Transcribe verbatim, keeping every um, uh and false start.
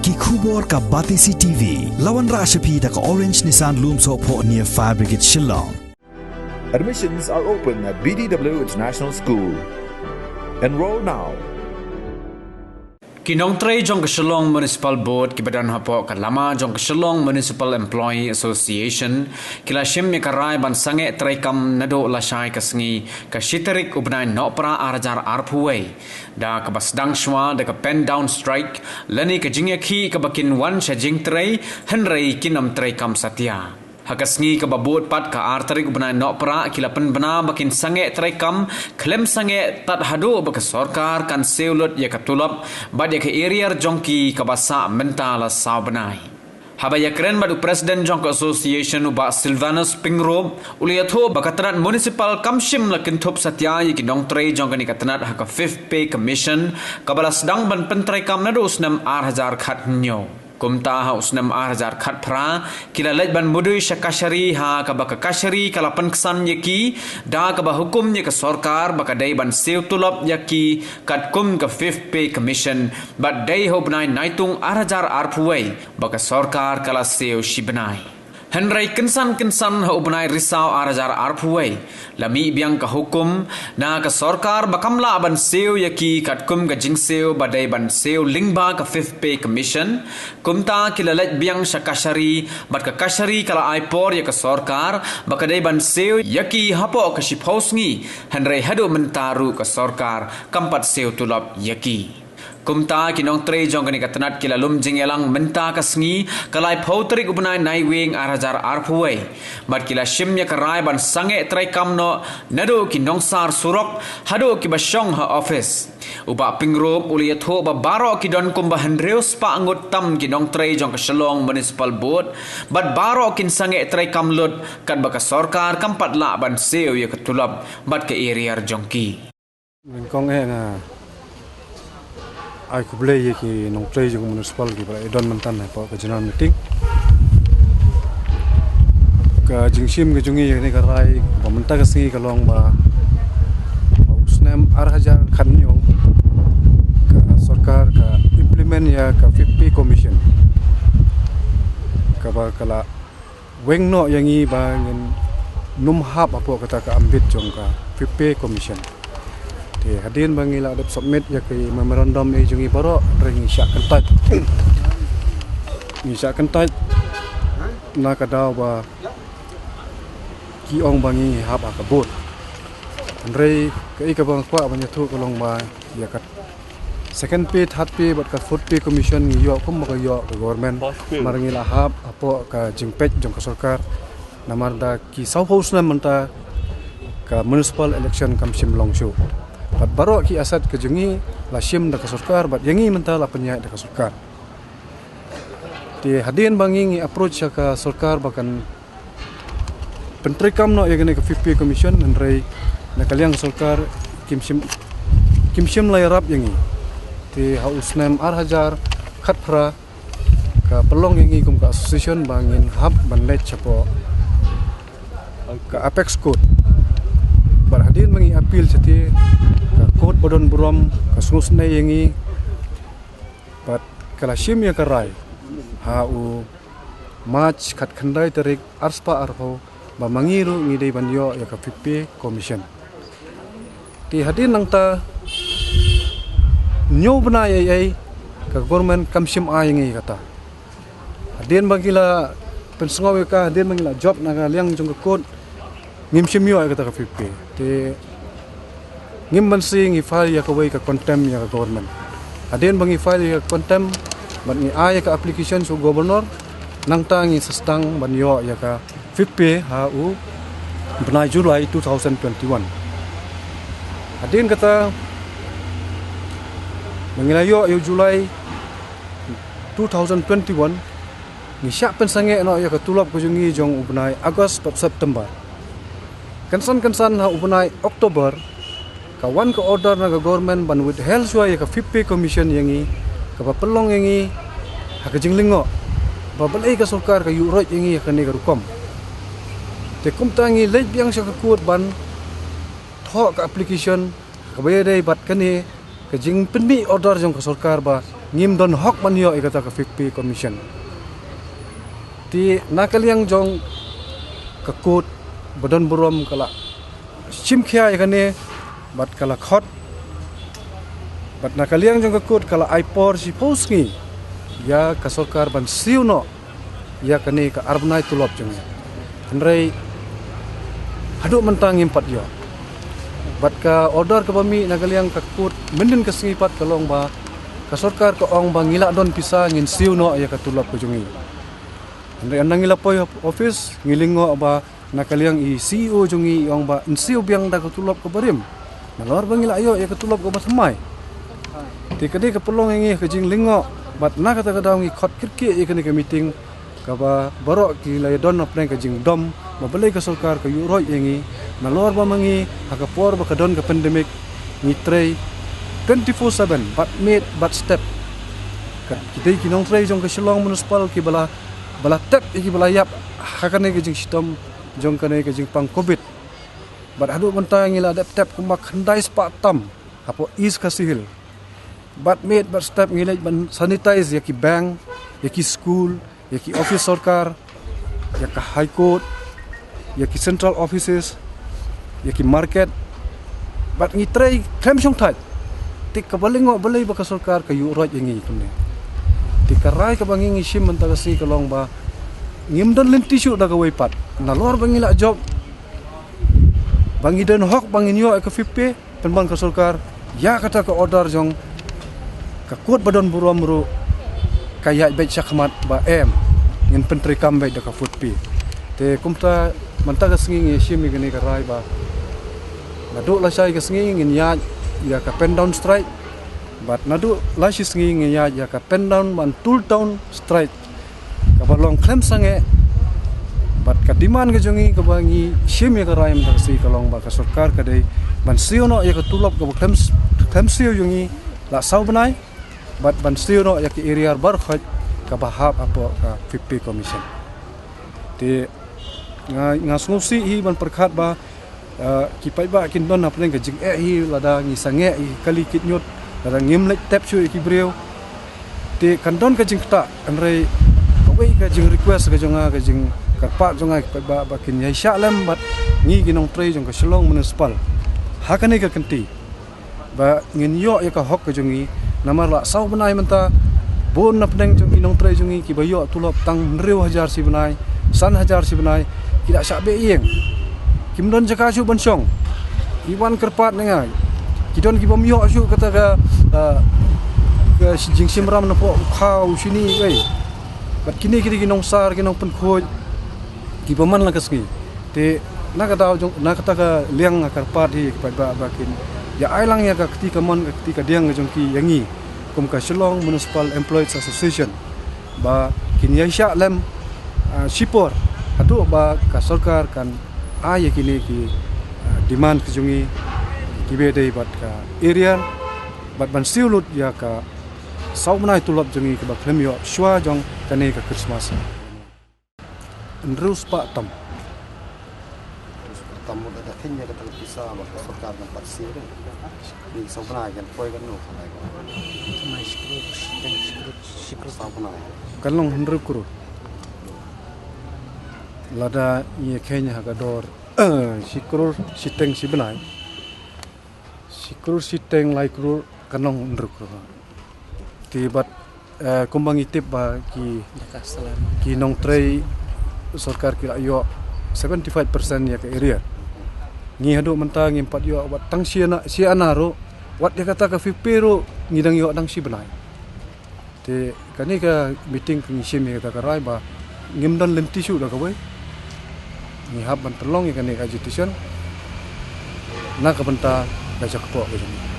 Ki khubor ka Batesi T V, la wanrah sha phi da ka Orange Nissan Lumsohphoh near Fire Brigade Shillong. Admissions are open at B D W International School. Enroll now. Ki nongtrei jong ka Shillong Municipal Board kiba don hapoh ka lama jong ka Shillong Municipal Employee Association ki la shim ïa ka rai ban sangeh treikam naduh lashai ka sngi ka shi tarik u bnai Nohprah ar hajar arphew wei. Da kaba sdang shuwa da ka pen down strike lane ka jingïakhih kaba kin wan sha jingtrei, hynrei kin ym treikam satia. Ha ka sngi kaba bud pat ka ar tarik u bnai Nohprah ki la pynbna ba kin sangeh treikam khlem sangeh tad haduh ba ka sorkar kan siew lut ïa ka tulop bad ïa ka arrear jong ki kaba sah mynta la saw bnai. Haba ïakren bad u president jong ka association u Bah Silvanus Pyngrope u la ïathuh ba ka tnat municipal kam shym la kynthup satia ïa ki nongtrei jong kane ka tnat ha ka Fifth Pay Commission kaba la sdang ban pyntreikam naduh u snem ar hajar khathynñiew. Kumta ha u snem ar hajar khatphra ki la leit ban mudui sha kashari ha kaba ka kashari ka la pynksan ïa ki da kaba hukum ïa ka sorkar ba ka dei ban siew tulop ïa ki katkum ka Fifth Pay Commission bad dei ha u bnai Naitung ar hajar arphew wei ba ka sorkar ka la siew shi bnai. Hynrei kynsan kynsan ha u bnai Risaw ar hajar arphew wei la mih biang ka hukum na ka sorkar ba kam lah ban siew ïa ki katkum ka jingsiew ba dei ban siew lyngba ka Fifth Pay Commission. Kumta ki la leit biang sha kashari bad ka kashari ka la ai por ïa ka sorkar ba ka dei ban siew ïa ki hapoh ka shiphew sngi, hynrei haduh mynta ruh ka sorkar kam pat siew tulop ïa ki. Kumta ki nongtrei jong kane ka tnat ki la lum jingïalang mynta ka sngi ka laiphew tarik u bnai Naiwieng ar hajar arphew wei bad ki la shim ïa ka rai ban sangeh treikam noh naduh ki nongsar surok haduh kiba shong ha office. U Bah Pyngrope u la ïathuh ba baroh ki don kumba hynriew spah ngut tam ki nongtrei jong ka Shillong Municipal Board bad baroh kin sangeh treikam lut katba ka sorkar kam pat lah ban siew ïa ka tulop bad ka arrear jong ki. Nyngkong eh nga ai khublei ïa ki nongtrei jong ka municipal kiba la ïadon mynta hapoh ka general meeting. Ka jingshim ka jong ngi ïa kane ka rai ba mynta ka sngi ka long ba, ba u snem ar hajar khathynñiew ka sorkar ka implement ïa ka Fifth Pay Commission kaba ka la weng noh ïa ngi ba ngin nym hap hapoh kata ka ambit jong ka Fifth Pay Commission. Te hadien ba ngi la dep submit ïa ka memorandum eh jong ngi baroh, hynrei ngi shah kyntait. Ngi shah kyntait na ka daw ba ki ong ba ngi hap ha ka board. Hynrei kaei kaba nga kwah ban ïathuh ka long ba ïa ka second pay, third pay bad ka fourth pay commission ngi ïoh kumba ka ïoh ka government. Mar ngi la hap hapoh ka jingpeit jong ka sorkar. Namar da ki sawphew snem mynta ka municipal election kam shym long shuh. Bad baroh ki asset ka jong ngi la shim da ka sorkar bad ïa ngi mynta la pynïaid da ka sorkar. Te hadien ba ngi ngi approach ïa ka sorkar ba kan pyntreikam noh ïa kane ka Fifth Pay Commission, hynrei na ka liang ka sorkar kim shym, kim shym la ïarap ïa ngi. Te ha u snem ar hajar khatphra ka pynlong ïa ngi kum ka association ba ngin hap ban leit shapoh ka Apex Court. Bad hadien ba ngi appeal shate, ka court ba don burom ka sngewsynei ïa ngi bad ka la shim ïa ka rai ha u March khatkhyndai tarik arspah arphew ba ma ngi ruh ngi dei ban ïoh ïa ka Fifth Pay Commission. Te hadien nangta hynñiew bnai ei ei ka government kam shym ai ïa ngi kata. Hadien ba ngi la pynsngew ïa ka, hadien ba ngi la jop na ka liang jong ka court, ngim shym ïoh ïa kata ka Fifth Pay. Te ngim banse ngi file ïa kawei ka contempt ïa ka government. Hadien ba ngi file ïa ka contempt bad ngi ai ïa ka application sha u governor, nangta ngi sa sdang ban ïoh ïa ka Fifth Pay ha u bnai July two thousand twenty-one. Hadien kata ba ngi la ïoh ïa u July two thousand twenty-one, ngi shah pynsangeh noh ïa ka tulop ka jong ngi jong u bnai August bad September. Kynsan kynsan ha u bnai October ka wan ka order na ka government ban withheld shuwa ïa ka Fifth Pay Commission ïa ngi, kaba pynlong ïa ngi ha ka jinglyngngoh ba balei ka sorkar ka ïuh roit ïa ngi ha kane ka rukom. Te kumta ngi leit biang sha ka court ban thoh ka application kaba ïadei bad kane ka jingpynmih order jong ka sorkar ba Ngim don hok ban ïoh ïa kata ka fifth pay commission. Te na ka liang jong ka court ba don burom ka la shim khia ïa kane bad ka la khot. Bad na ka liang jong ka court ka la ai por shiphew sngi ïa ka sorkar ban siew noh ïa kane ka ar bnai tulop jong ngi. Hynrei haduh mynta ngim pat ïoh. Bad ka order kaba mih na ka liang ka court mynnin ka sngi pat ka long ba ka sorkar ka ong ba ngi la don pisa, ngin siew noh ïa ka tulop ka jong ngi. Hynrei ynda ngi la poi office ngi lyngngoh ba na ka liang i C E O jong ngi i ong ba yn siew biang da ka tulop kaba rim, nalor ba ngi la ïoh ïa ka tulop kaba thymmai. Te ka dei ka pynlong ïa ngi ka jinglyngngoh bad na kata ka daw ngi khot kyrkieh ïa kane ka meeting kaba baroh ki la ïa don hapdeng ka jingdom ba balei ka sorkar ka ïuhroit ïa ngi, nalor ba ma ngi ha ka por ba ka don ka pandemic ngi trei twenty-four seven bad miet bad step. Ka, ki dei ki nongtrei jong ka Shillong Municipal kiba la, ba la tep ïa kiba la ïap ha kane ka jingshitom jong kane ka jingpang covid. Bad haduh mynta ngi la dep tep kumba khyndai spah tam hapoh East Khasi Hills. Bad miet bad step ngi leit ban sanitize ïa ki bank, ïa ki school, ïa ki office sorkar, ïa ka High Court, ïa ki central offices, ïa ki market. Bad ngi trei khlem shongthait. Te kaba lyngngoh balei ba ka sorkar ka ïuhroit ïa ngi kumne. Te ka rai kaba ngi ngi shim mynta ka sngi ka long ba ngim don lynti shuh da kawei pat, nalor ba ngi la jop, ba ngi don hok ba ngin ïoh ïa ka fifth pay. Pynban ka sorkar ïa kata ka order jong ka court ba don burom ruh ka ïaid beit shakhmat ba em, ngin pyntreikam beit da ka fourth pay. Te kumta mynta ka sngi ngi shim ïa kane ka rai ba naduh lashai ka sngi ngin ïaid ïa ka pen down strike, bad naduh lashi sngi ngin ïaid ïa ka pen down ban tool down strike kaba long khlem sangeh. Bad ka demand ka jong ngi kaba ngi shim ïa ka rai mynta ka sngi ka long ba ka sorkar ka dei ban siew noh ïa ka tulop kaba khlem, khlem siew jong ngi la saw bnai, bad ban siew noh ïa ka arrear baroh kaba hap hapoh ka fifth pay commission. Te nga, nga sngewsih hi ban pyrkhat ba, ah, ki paidbah kin don hapdeng ka jingeh hi lada ngi sangeh ïa ki kali kit ñiut, lada ngim leit tep shuh ïa ki briew. Te kan don ka jingktah, hynrei kawei ka jingrequest ka jong nga, ka jingkyrpad jong nga ki paidbah ba kin ïaishah lem bad ngi ki nongtrei jong ka Shillong Municipal ha kane ka kynti, ba ngin ïoh ïa ka hok ka jong ngi. Namar la saw bnai mynta bun napdeng jong ki nongtrei jong ngi kiba ïoh tulop tang hynriew hajar shi bnai, san hajar shi bnai, ki la shah beh ïing, kim don jaka shuh ban shong. Ki wan kyrpad na nga, ki don kibym ïoh shuh kata ka, ah, ka jingshim ram napoh u khaw u shini wei. Bad kine ki dei ki nongsar, ki nongpynkhuid kiba man la ka sngi. Te na kata jong, na kata ka liang nga kyrpad hi ki paidbah ba kin ïa ai lang ïa ka kti kamon, ka kti kadiang ka jong ki ïa ngi kum ka Shillong Municipal Employees Association, ba kin ïaishah lem, ah, shipor haduh ba ka sorkar kan ai ïa kine ki, ah, demand ka jong ngi kiba dei bad ka arrear, bad ban siew lut ïa ka saw bnai tulop jong ngi kaba khlem ïoh shuwa jong kane ka Christmas. Hynriew spah tam. Hynriew spah tam, mut da kheiñ ïa kata ka pisa ba ka sorkar kan pat siew de. Ni saw bnai kan poi katno? Nai shi klur, shi teng, shi klur, shi klur. Saw bnai. Kan long hynriew klur. Lada ngi kheiñ ha ka dor, eh, shi klur, shi teng, shi bnai. Shi klur, shi teng, lai klur, kan long hynriew klur. Te bad, eh, kumba ngi tip ba ki, ki nongtrei sorkar ki la ïoh seventy-five percent ïa ka arrear. Ngi haduh mynta ngim pat ïoh wat tang shi ana, shi ana ruh, wat ïa kata ka fifth pay ruh ngi dang ïoh tang shi bnai. Te kane ka meeting ka ngi shim ïa kata ka rai ba ngim don lynti shuh da kawei. Ngi hap ban pynlong ïa kane ka agitation na ka bynta ka jakpoh ka jong ngi.